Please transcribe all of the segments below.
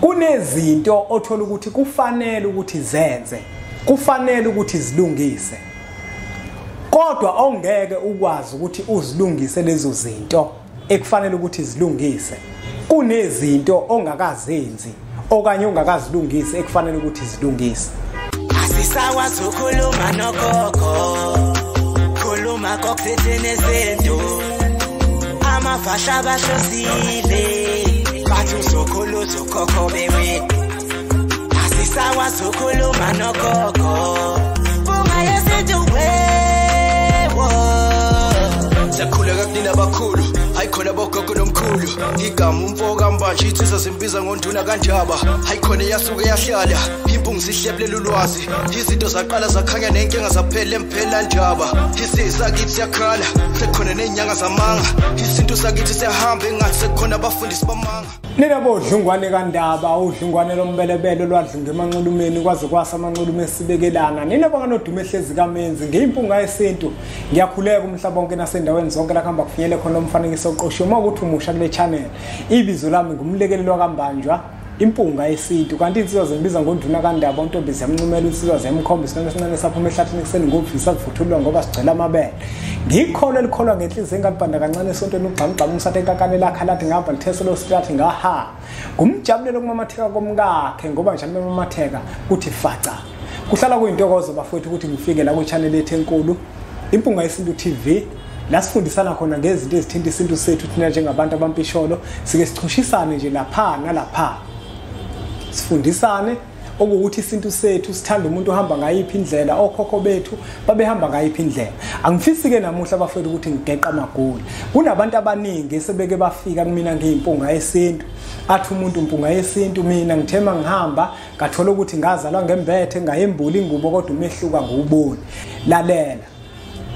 Kunezinto othola ukuthi kufanele ukuthi zenze, kufanele ukuthi zilungise, kodwa ongeke ukwazi ukuthi uzilungise lezo zinto ekufanele ukuthi zilungise. Kunezinto ongakazenzi okanye ongakazilungisi ekufanele ukuthi zilungise. Asisakwazi ukukhuluma nogogo, khuluma kokuthethene izinto, amafasha bahlosile, bathi uzokhulu uzokhokho bewe. Asisakwazi ukukhuluma nogogo, bunga yesintu wewo. Siyakhuleka kunina abakhulu, hayi khona bogogo nomkhulu. Igama umfo kaMbanje insizwa zimbiza ngonduna kaNjaba. Hayi khona yasuke yahlala, impungu zihlebulela ulwazi. Izinto zaqala zakhanya nenkinga zaphela emphela ndaba. Isizwe sakithi siyakhala, sekukhona nezinyanga zamanga. Isintu sakithi siyahamba engathi sekukhona abafundisi bamanga. Nina bodlungwane kaNdaba, udlungwane lombelebele lwadlunga emanxulumeni kwaze kwasa amanxulume esibekelana. Nina banganodumo ehlezi kaMenzi, ngiyimpunga yesintu. Ngiyakhuleka umhlaba wonke nasendaweni zonke la kuhamba kufinyele khona umfanekiso oqoshiwe. Uma ukuthi umusha kule channel, ibizo lami ngumlekelelo kaMbanjwa, impunga yesintu. Kanti insizwa zimbiza ngonduna kaNdaba, untombi ziyamncumela, insizwa ziyamkhomba, isinone esincane saphuma ehlathini ekuseni ngobuvisa sivuthulwa ngoba sigcwele amabele. Ngikholwa elikholwa ngenhliziyo engabhanda kancane esontweni ugqamugqamu umsathe enkakane lakhe lathi ngapha lithese lo silathi ngaha. Ngumjabulelo kumamatheka komkakhe ngoba njalo memamatheka kuthi faca. Kuhlala kuyintokozo bafowethu ukuthi ngifike la ku-channel yethu enkulu Impunga Yesintu TV, la sifundisana khona ngezinto ezithinta isintu sethu thina njengabantu abampisholo. Sike sichushisane nje lapha nalapha, sifundisane okuwukuthi isintu sethu sithanda umuntu ohamba ngayiphi indlela, okhokho bethu babehamba ngayiphi indlela. Angifisi ke namuhla bafowethu ukuthi ngigeqa amagula. Kunabantu abaningi esebeke bafika kumina ngiyimpunga yesintu, athi umuntu impunga yesintu, mina ngithema ngihamba ngathola ukuthi ngazalwa ngembethe ngayembula ingubo kodwa umehluka nguwuboni. Lalela,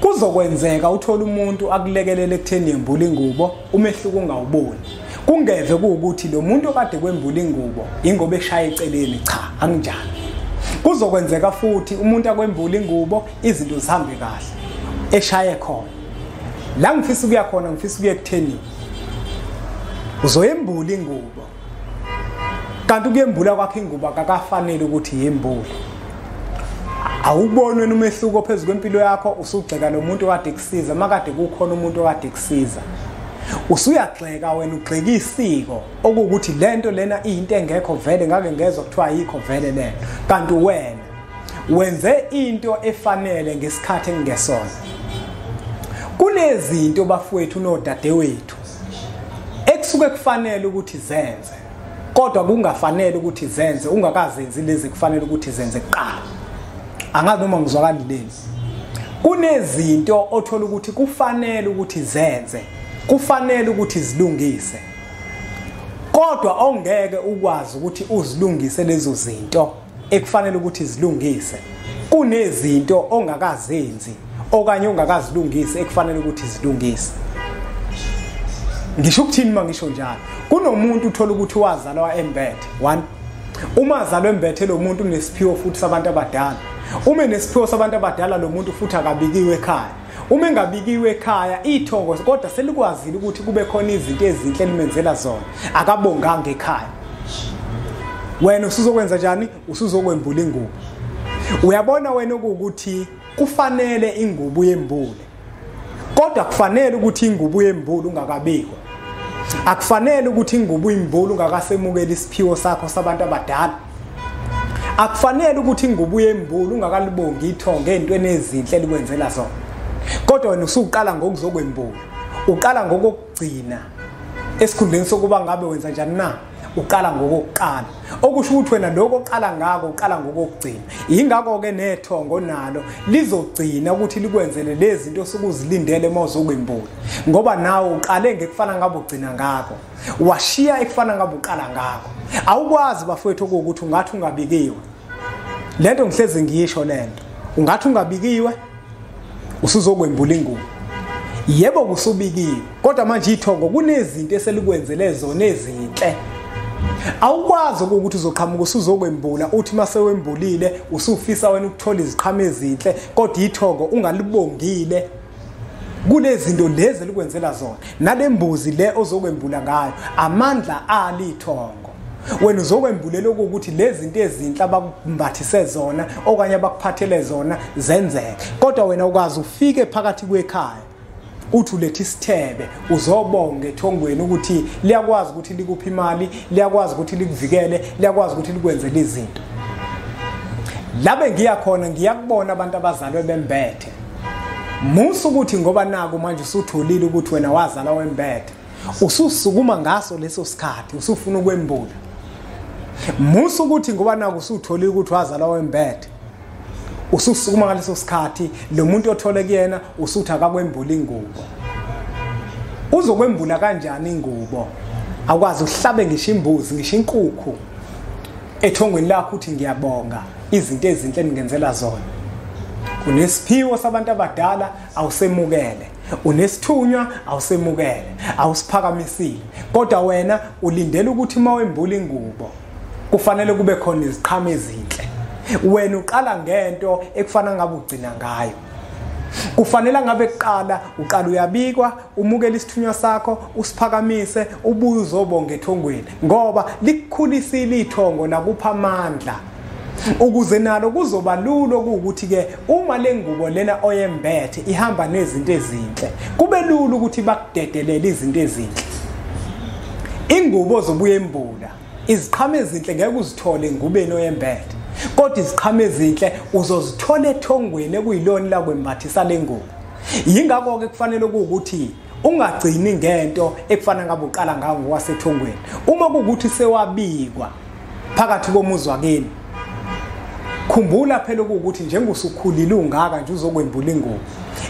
kuzokwenzeka uthola umuntu akulekelele ekutheni yembula ingubo, umehluko ungawuboni. Kungeve kuwukuthi lo muntu okade kwembula ingubo ingoba eshaya eceleni, cha, akunjalo. Kuzokwenzeka futhi umuntu akwembula ingubo izinto zihambe kahle eshaye khona. La ngifisa ukuya khona, ngifisa ukuya ekutheni uzoyembula ingubo, kanti ukuyembula kwakhe ingubo akakafanele ukuthi yembule. Awuboni wena umehluko phezu kwempilo yakho, usugxeka lo muntu okade kusiza. Makade kukhona umuntu okade kusiza, usuyagxeka wena, ugxeka isiko okuwukuthi lento lena iyinto engekho vele, ngake ngezwa kuthiwa ayikho vele lento, kanti wena wenze into efanele ngesikhathi engesona. Kunezinto bafowethu nodadewethu ekusuke kufanele ukuthi zenze, kodwa kungafanele ukuthi zenze ungakazenzi lezi kufanele ukuthi zenze kuqala. Angazi noma ngizwakala lezi. Kunezinto othola ukuthi kufanele ukuthi zenze, kufanele ukuthi zilungise, kodwa ongeke ukwazi ukuthi uzilungise lezo zinto ekufanele ukuthi zilungise. Kunezinto ongakazenzi okanye ongakazilungisi ekufanele ukuthi zilungise. Ngisho ukuthini uma ngisho njalo? Kunomuntu uthola ukuthi wazalwa embethe, one, uma azalwa embethe lo muntu unesiphiwo futhi sabantu abadala. Uma enesiphiwo sabantu abadala lo muntu futhi akabikiwe ekhaya. Uma engabikiwe ekhaya ithongo kodwa selikwazile ukuthi kube khona izinto ezinhle elimenzela zona, akabonganga ekhaya. Wena usuzokwenza njani? Usuzokwembula ingubo. Uyabona wena ukuthi kufanele ingubo yembule, kodwa kufanele ukuthi ingubo yembule ungakabikwa. Akufanele ukuthi ingubo imbule ungakasemukeli isiphiwo sakho sabantu abadala. Akufanele ukuthi ingubo yembule ungakalibongi ithongo entweni ezinhle elikwenzela zona. Kodwa wena usuqala ngokuzokwembula, uqala ngokugcina esikhundleni sokuba ngabe wenza njani na, uqala ngokokuqala. Okusho ukuthi wena lokho oqala ngako uqala ngokugcina. Yingakho ke nethongo nalo lizogcina ukuthi likwenzele lezi zinto osukuzilindele uma uzokwembula, ngoba nawe uqale ngekufana ngabe ugcina ngakho, washiya ekufana ngabe uqala ngakho. Awukwazi bafowethu ukuthi ungathi ungabikiwe. Lento ngihlezi ngisho lento, ungathi ungabikiwe usuzokwembula ingubo. Yebo kusubikiwe, kodwa manje ithongo kunezinto eselikwenzele zona ezinhle. Awukwazi ukuthi uzoqhamuka usuzokwembula, uthi mase wembulile usufisa wena ukuthola iziqhamo ezinhle, kodwa ithongo ungalibongile kulezinto lezi elikwenzela zona. Nalembuzi le ozokwembula ngayo, amandla alithongo Wena uzokwembulela ukuthi lezi zinto ezinhle abakumbathise zona okanye abakuphathele zona zenzeke, kodwa wena ukwazi ufike phakathi kwekhaya uthi ulethe isithebe uzobonga ethongweni ukuthi liyakwazi ukuthi likuphi imali, liyakwazi ukuthi likuvikele, liyakwazi ukuthi likwenzele izinto. Labe ngiyakhona ngiyakubona abantu abazalwe bembethe. Musa ukuthi ngoba naku manje usutholile ukuthi wena wazalwa wembethe, ususukuma ngaso leso sikhathi usufuna ukwembula. Musa ukuthi ngoba naku usutholile ukuthi wazalwa wembethe, ususukuma ngaleso sikhathi lo muntu othole kuyena usuthi akakwembula ingubo. Uzokwembula kanjani ingubo? Akwazi uhlabe ngisho imbuzi ngisho inkukhu ethongweni lakho uthi ngiyabonga izinto ezinhle eningenzela zona. Unesiphiwo sabantu abadala awusemukele, unesithunywa awusemukele, awusiphakamisile, kodwa wena ulindele ukuthi uma wembula ingubo kufanele kube khona iziqhamo ezinhle. Wena uqala ngento ekufana ngabe ugcina ngayo. Kufanele ngabe kuqala uqala uyabikwa, umukele isithunywa sakho, usiphakamise, ubuye uzobonga ethongweni, ngoba likukhulisile ithongo lakupha amandla ukuze nalo kuzoba lula ukuthi ke uma lengubo lena oyembethe ihamba nezinto ezinhle kube lula ukuthi bakudedelele izinto ezinhle. Ingubo ozobuye embula, iziqhamo ezinhle ngeke uzithole engubeni oyembethe, kodwa iziqhamo ezinhle uzozithola ethongweni ekuyilona la kwembathisa lengubo. Yingakho ke kufanele ukuthi ungagcini ngento ekufana ngabe uqala ngayo ngokwasethongweni. Uma kuwukuthi sewabikwa phakathi komuzi wakini, khumbula phela ukuthi njengosukhulile ungaka nje uzokwembula ingubo,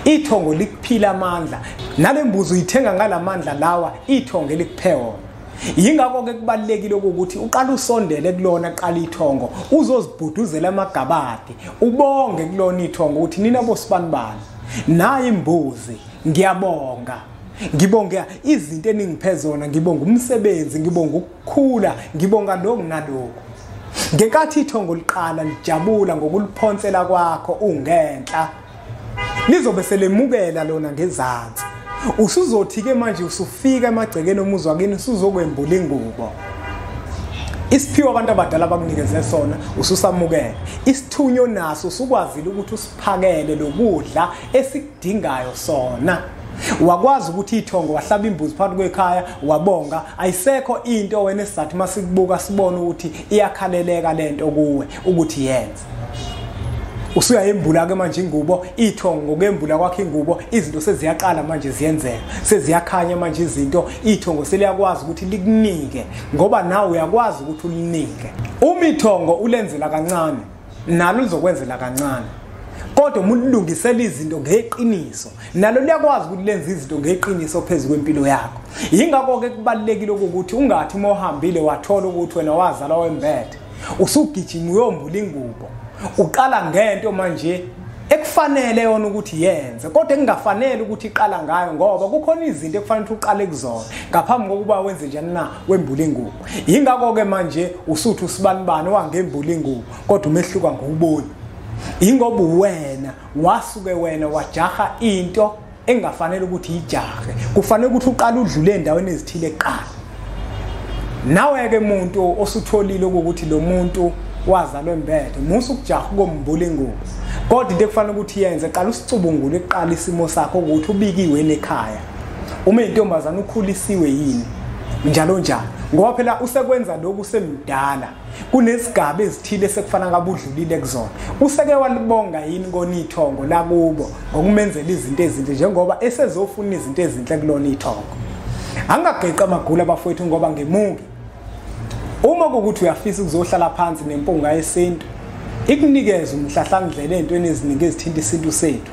ithongo likuphila amandla, nalembuzo uyithenga ngalamandla lawa ithongo elikuphe wona. Yingakho ke kubalekile ukuthi uqala usondele kulona qala ithongo, uzozibhuduzela amagabadi, ubonge kulona ithongo ukuthi nina bosibanibani, nayi imbuzi ngiyabonga, ngibonga izinto eningiphe zona, ngibonga umsebenzi, ngibonga ukukhula, ngibonga lokhu nalokhu. Ngenkathi ithongo liqala lijabula ngokuliphonsela kwakho ungenhla, lizobe selemukela lona ngezansi. Usuzothi ke manje usufika emagcekeni omuzi wakini usuzokwembula ingubo. Isiphiwo abantu abadala bakunikeze sona ususamukela, isithunyo naso usukwazile ukuthi usiphakele lokudla esikudingayo sona. Wakwazi ukuthi ithongo wahlaba imbuzi phakathi kwekhaya wabonga, ayisekho into wena esizathi masikubuka sibone ukuthi iyakhaleleka lento kuwe ukuthi yenze. Usuyayembula ke manje ingubo, ithongo ngokembula kwakhe ingubo izinto seziyaqala manje ziyenzeka, seziyakhanya manje izinto, ithongo seliyakwazi ukuthi likunike ngoba nawe uyakwazi ukuthi ulinike. Uma ithongo ulenzela kancane nalo lizokwenzela kancane, kodwa uma ulungisela izinto ngeqiniso nalo liyakwazi ukuthi lenze izinto ngeqiniso phezulu kwempilo yakho. Yingakho ke kubalekile ukuthi ungathi uma uhambile wathola ukuthi wena wazalwa wembethe usugijima uyombula ingubo, uqala ngento manje ekufanele yona ukuthi yenze kodwa engafanele ukuthi iqala ngayo, ngoba kukhona izinto ekufanele ukuthi uqale kuzona ngaphambi kokuba wenze njani na wembula ingubo. Yingakho ke manje usuthi usibanibani wangembula ingubo kodwa umehluka ngokubona, ingoba wena wasuke wena wajaha into engafanele ukuthi ijahe. Kufanele ukuthi uqale udlule endaweni ezithile kuqala. Nawe ke umuntu osutholile ukuthi lo muntu wazalwa embethe, musa ukujaha ukombula ingubo, kodwa into ekufanele ukuthi yenze qala usicubungule kuqala isimo sakho ukuthi ubikiwe nekhaya, uma intombazana ukhulisiwe yini njalo njalo, ngoba phela usekwenza lokhu semdala, kunesigaba ezithile sekufana ngabe udlulile kuzona. Useke walibonga yini kona ithongo lakubo ngokumenzela izinto ezinhle njengoba esezofuna izinto ezinhle kulona ithongo? Angageqa amagula abafowethu ngoba ngemuki. Uma kukuthi uyafisa ukuzohlala phansi nempunga yesintu ikunikeze umhlahlandlela entweni eziningi ezithinta isintu sethu,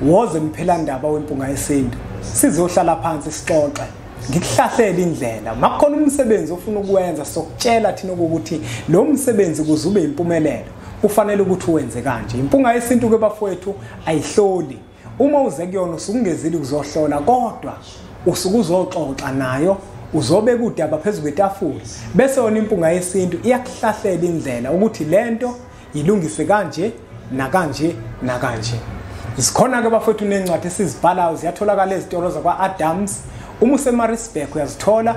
woze mphelandaba wempunga yesintu sizohlala phansi sixoxe, ngikuhlahlele indlela. Makukhona umsebenzi ofuna ukuwenza sokutshela thina ukuthi lo msebenzi kuze ube impumelelo kufanele ukuthi uwenze kanje. Impunga yesintu ke bafowethu ayihloli, uma uze kuyona usukungezile ukuzohlola, kodwa usuke uzoxoxa nayo, uzobeka udaba phezulu kwetafula, bese yona impunga yesintu iyakuhlahlela indlela ukuthi lento ilungise kanje nakanje nakanje. Zikhona ke bafowethu nencwadi esizibhalayo, ziyatholakala ezitolo zakwa Adams. Uma useMaritzburg uyazithola,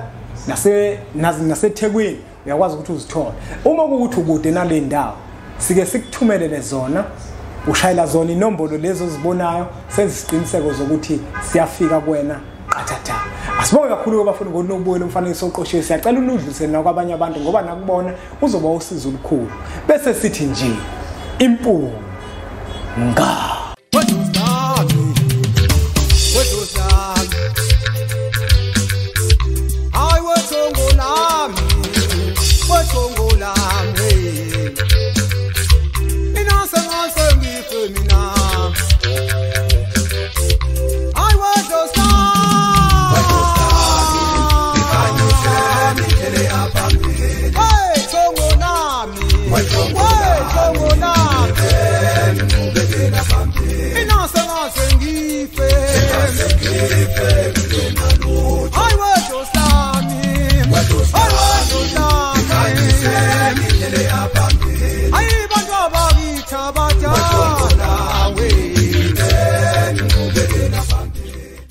naseThekwini Uyakwazi ukuthi uzithole. Uma kuwukuthi ukude nale ndawo, sike sikuthumelele zona, ushayela zona inombolo lezo ozibonayo, senze isiqiniseko zokuthi siyafika kuwena qathatha. Asibonge kakhulu abafundi ngokunobuyela umfanekiso oqoshiwe. Siyacela unudlise nakwabanye abantu ngoba nakubona uzoba usizo olukhulu. Bese sithi nje impunga. Hey,